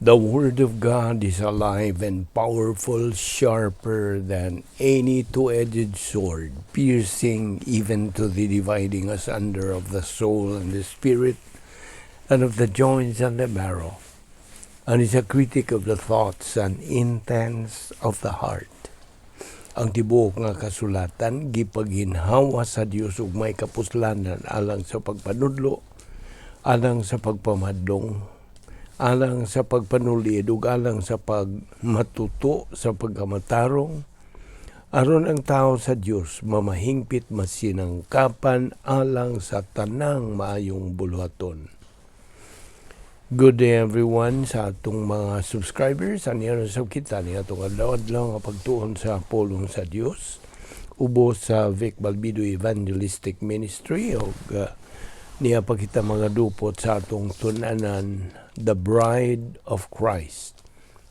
The Word of God is alive and powerful, sharper than any two-edged sword, piercing even to the dividing asunder of the soul and the spirit, and of the joints and the marrow, and is a critic of the thoughts and intents of the heart. Ang tibuok nga kasulatan gipaginhawa sa Dios ug may kapuslanan alang sa pagpanudlo, alang sa pagpamadlong, alang sa pagpanulid ug alang sa pagmatuto sa pagkamatarong, aron ang tao sa Dios mamahingpit, masinangkapan alang sa tanang maayong buluhaton. Good day, everyone, sa atong mga subscribers. Aniya na sab kita ni atong adlaw-adlaw nga pagtuon sa pulong sa Dios ubos sa Vic Balbido Evangelistic Ministry ug niya pa kita mga dupot sa atong tun-anan, The Bride of Christ.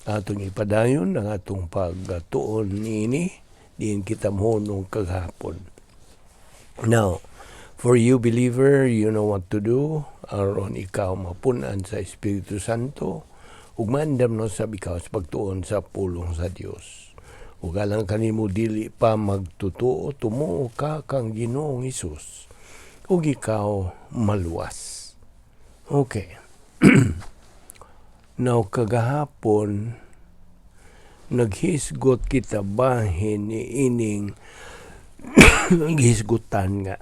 Atong ipadayon ang atong pagtuon niini diin kita mohunong kagahapon. Now, for you believer, you know what to do aron ikaw mapunan sa Espiritu Santo ug maandam no sab ikaw sa pagtuon sa pulong sa Dios. Ug alang kanimo dili pa magtutuo, tumuo ka kang Ginoong Hesus ug ikaw maluwas. Okay. Now, kagahapon, naghisgot kita bahin ni ining gihisgutan nga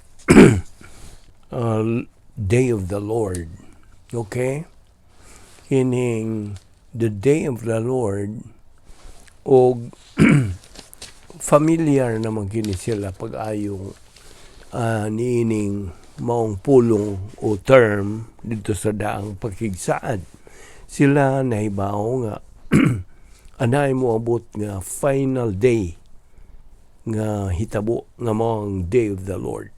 Day of the Lord. Okay? Kining the Day of the Lord og familiar naman kini sila pag-ayong niining maong pulong o term dito sa daang pakigsaad. Sila nahibaw nga anay mo abot nga final day nga hitabo nga mao ang Day of the Lord.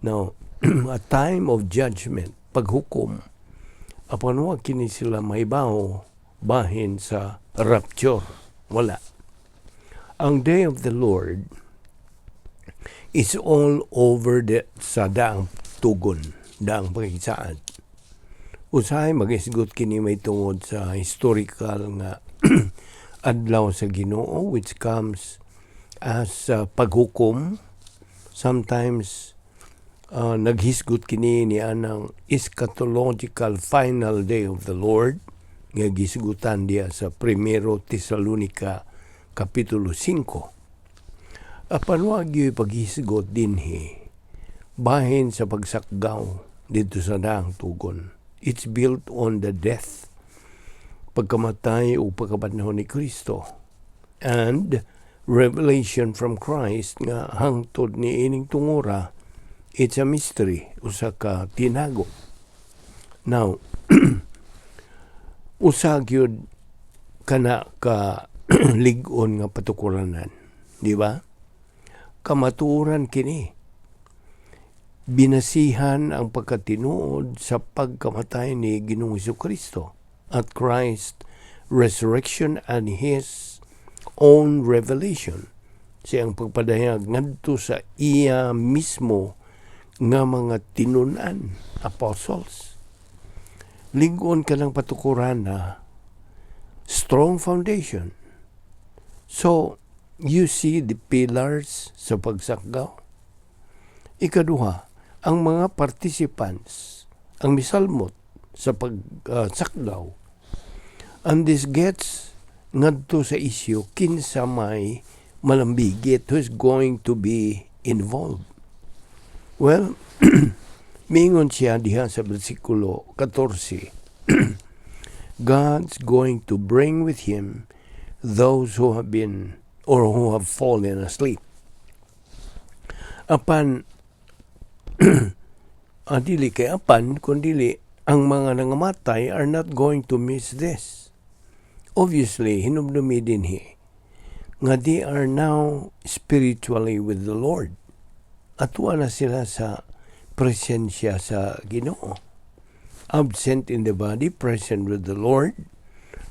Now, a time of judgment, paghukom. Apan wa kini sila mahibaw bahin sa rapture. Wala. Ang Day of the Lord is all over the sa daang tugon, daang pakisaad. Usahay magisgot kini may tungod sa historical nga adlaw sa Ginoo, which comes as paghukom. Sometimes naghisgot kini ni anang eschatological final day of the Lord nga gisgutan diya sa Primero Tesalonica Kapitulo 5. Apan wa gyud paghisgot dinhi bahin sa pagsakgaw dito sa daang tugon. It's built on the death, pagkamatay o pagkabanhaw ni Kristo and revelation from Christ nga hangtod ni ining tungura it's a mystery, usa ka tinago. Now, usa gyud kana ka lig-on nga patukuranan, di ba? Kamatuoran kini. Binasihan ang pagkatinuod sa pagkamatay ni Ginoong Kristo at Christ resurrection and his own revelation, siyang pagpadayag ngadto sa iya mismo nga mga tinun-an, apostles. Lig-on ka ng patukuran na strong foundation. So you see the pillars sa pagsakgaw. Ikaduha, ang mga participants, ang misalmot sa pagsakgaw. And this gets ngadto sa issue kinsa may malambigit, who's going to be involved. Well, mingon siya diha sa bersikulo 14, God's going to bring with him those who have been or who have fallen asleep. Apan dili kay apan kundili ang mga nangamatay are not going to miss this. Obviously, hinumdumi dinhi nga they are now spiritually with the Lord. Atua na sila sa presensya sa Ginoo. Absent in the body, present with the Lord.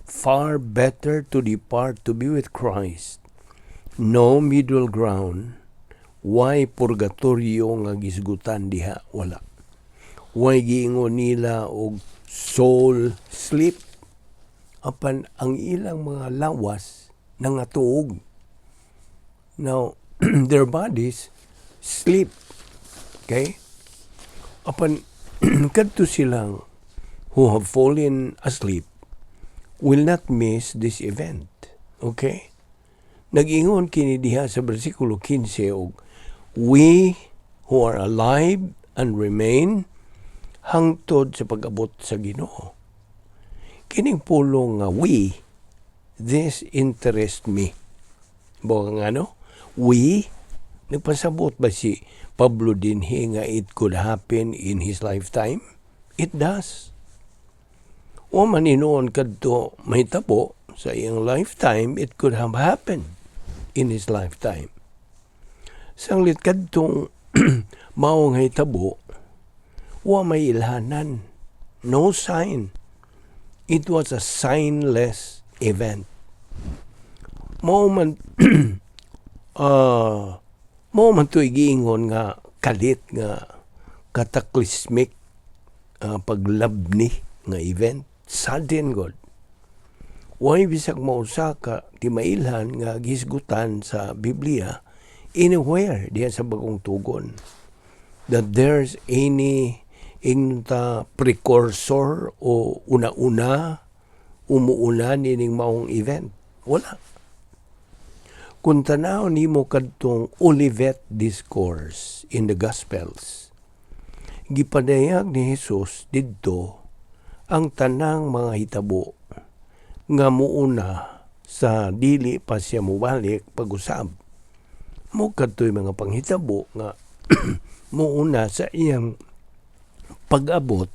Far better to depart to be with Christ. No middle ground. Why purgatorio nga gisgutan diha? Wala. Why giingon nila og soul sleep? Apan ang ilang mga lawas nangatuog. Now, their bodies sleep. Okay? Apan kadto silang who have fallen asleep will not miss this event. Okay? Nag-ingon kini diha sa bersikulo 15 og we who are alive and remain hangtod sa pag-abot sa Ginoo. Kining pulong nga "we", this interest me. Bo nga ano? We, nagpasabot ba si Pablo dinhi nga it could happen in his lifetime? It does. O man hinuon kadto mahitabo sa iyang lifetime, it could have happened in his lifetime. Sanglit kadtong maong hitabo, wa may ilhanan. No sign. It was a signless event. Mao man to giingon nga kalit nga cataclysmic, paglabni nga event, sudden god. Way bisag mausa ka timailhan nga gihisgutan sa Biblia anywhere diha sa Bagong Tugon that there's any ingnon ta precursor o una-una, umuuna nining maong event. Wala. Kung tanaw nimo kadtong Olivet Discourse in the Gospels, gipadayag ni Jesus didto ang tanang mga hitabo nga muuna sa dili pa siya mobalik pag-usab. Mo kadto'y mga panghitabo nga muuna sa iyang pag-abot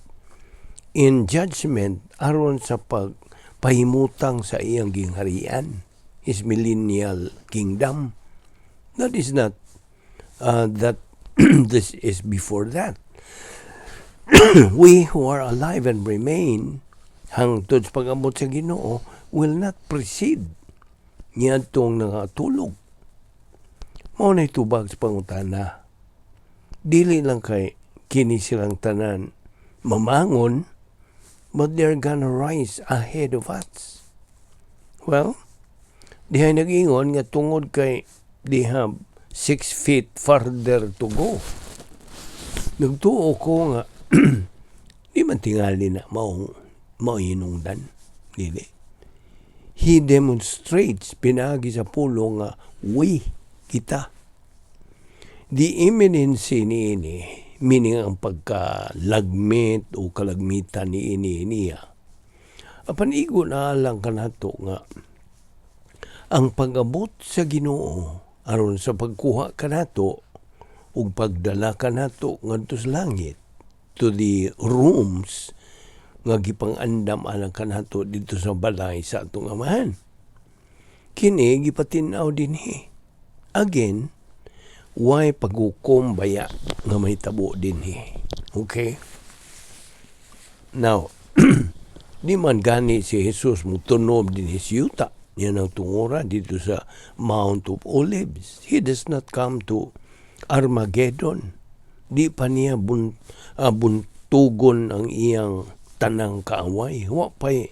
in judgment aron sa pagpahimutang sa iyang gingharian, his millennial kingdom. That is not that this is before that. We who are alive and remain hangtod sa pag-abot sa Ginoo will not precede niadtong nangatulog. Mao na tubag sa pangutana. Dili lang kay kini silang tanan mamangon, but they're gonna rise ahead of us. Well, dihay nag-ingon nga tungod kay they have 6 feet farther to go. Nagtuo ko nga di man tingali na maong mao hinungdan. Dili. He demonstrates pinaagi sa pulong nga "we", kita. The imminency niini, meaning ang pagkalagmit o kalagmitan ni ini niya. Apan igo na lang kanato nga ang pag-abot sa Ginoo aron sa pagkuha kanato ug pagdala kanato ngadto sa langit, to the rooms nga gipang-andam alang kanato didto sa balay sa atong Amahan. Kini gipatin-aw dinhi. Again, way paghukom baya nga mahitabo dinhi? Okay? Now, di man gani si Jesus mutunob dinhi sa yuta. Yan ang tungura didto sa Mount of Olives. He does not come to Armageddon. Di pa niya buntugon ang iyang tanang kaaway. Wa pa'y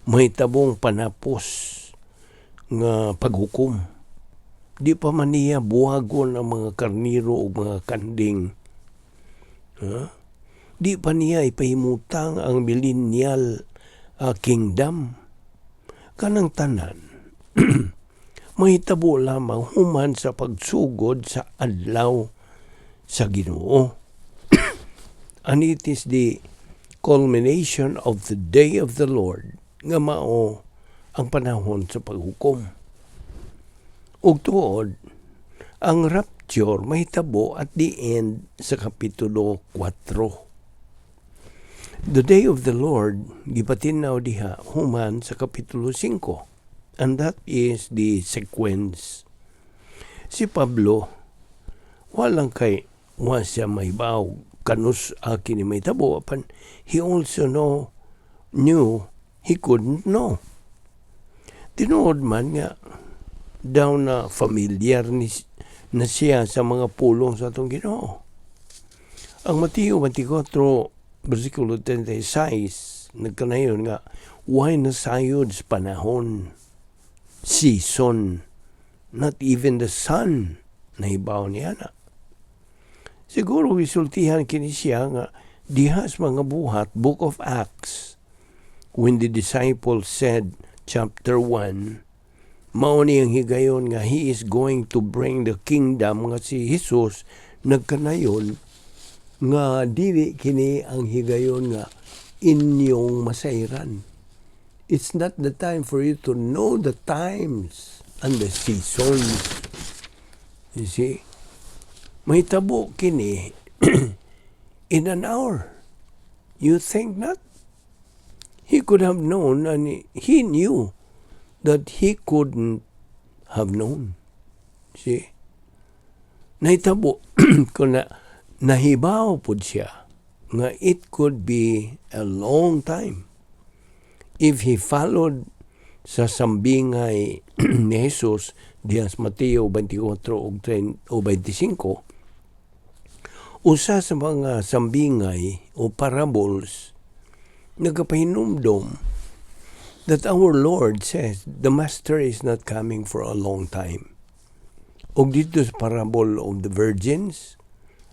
mahitabong panapos nga paghukom. Di pa man niya buhagon ang mga karniro o mga kanding. Ha? Di pa niya ipahimutang ang millennial kingdom. Kanang tanan, mahitabo lamang human sa pagsugod sa adlaw sa Ginoo. And it is the culmination of the day of the Lord nga mao ang panahon sa paghukom. Ug tuod, ang rapture mahitabo at the end sa Kapitulo 4. The day of the Lord gipatin-aw diha human sa Kapitulo 5. And that is the sequence. Si Pablo, walang kay wa siya mahibaw kanus kini mahitabo, apan he also knew he couldn't know. Tinuod man nga daw na familiar ni na siya sa mga pulong sa atong Ginoo. Ang Mateo 24 versikulo 36 Nagkanayon nga way nasayod sa panahon, season, not even the Son nahibaw niya na. Siguro gisultihan kini siya nga diha sa Mga Buhat, Book of Acts, when the disciples said, chapter 1, mao ni ang higayon nga he is going to bring the kingdom, nga si Jesus nagkanayon nga dili kini ang higayon nga inyong masayran. It's not the time for you to know the times and the seasons. You see? Mahitabo kini in an hour. You think not? He could have known, and he knew that he couldn't have known. See? Nahitabo kung na, nahibaw pud siya nga it could be a long time if he followed sa sambingay ni Jesus diha sa Mateo 24 ug 25. Usa sa mga sambingay o parables nagapahinumdom that our Lord says the master is not coming for a long time. Ug dito sa parable of the virgins,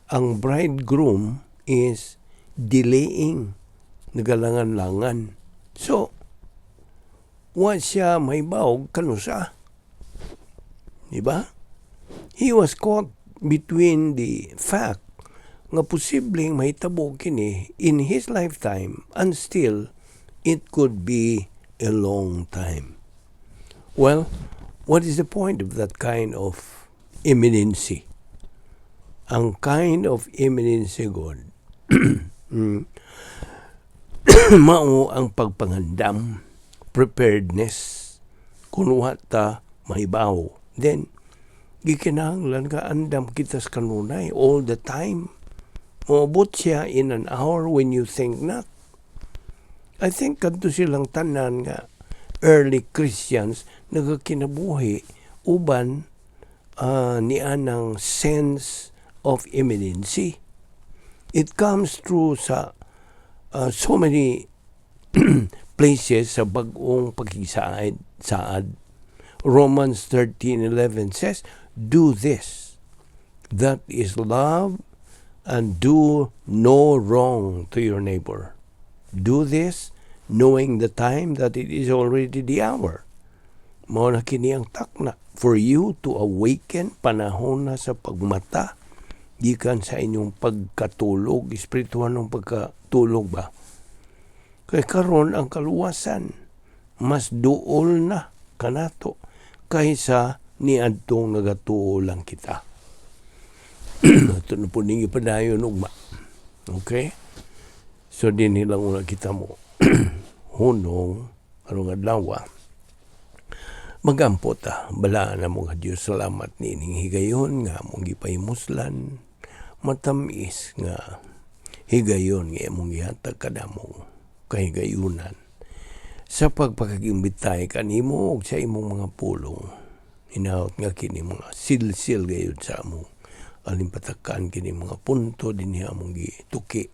ang bridegroom is delaying, nagalangan-langan. So, wa siya mahibaw kanusa. Di ba? He was caught between the fact nga posibleng mahitabo kini in his lifetime and still it could be a long time. Well, what is the point of that kind of imminency? Ang kind of imminency, God, mao ang pagpangandam, preparedness. Kung wa ta mahibaw, then gikinahanglan ka andam kita sa kanunay all the time. Moabot siya in an hour when you think not. I think kadto silang tanan nga early Christians nagakinabuhi uban nianang sense of imminency. It comes through sa so many places sa Bag-ong Pakigsaad saad. Romans 13:11 says, "Do this, that is love, and do no wrong to your neighbor. Do this, knowing the time, that it is already the hour." Mao na kini ang takna for you to awaken, panahon na sa pagmata gikan sa inyong pagkatulog, espiritual ng pagkatulog ba. Kay karon ang kaluwasan mas duol na kanato kaysa niadtong nagatuo lang kita. Ito na po ninyo padayon ugma. Okay? So dinhi lang una kita mo hunong karong adlaw. Magampo ta. Balaan na mo nga Diyos, salamat niining higayon nga among gipahimuslan, matamis nga higayon nga imong gihatag kadamong kahigayunan sa pagpakagimbitay kanimo ug sa imong mga pulong. Hinaot nga kini mga silsil gayud sa among alimpatakan kini mga punto dinhi among gituki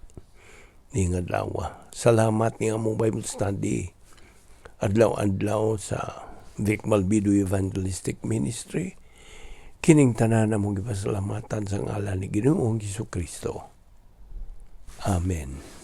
ning adlaw. Salamat ni among Bible study adlaw-adlaw sa Vic Malbido Evangelistic Ministry. Kining tanan among gipasalamatan sa ngalan ni Ginoong Kristo. Amen.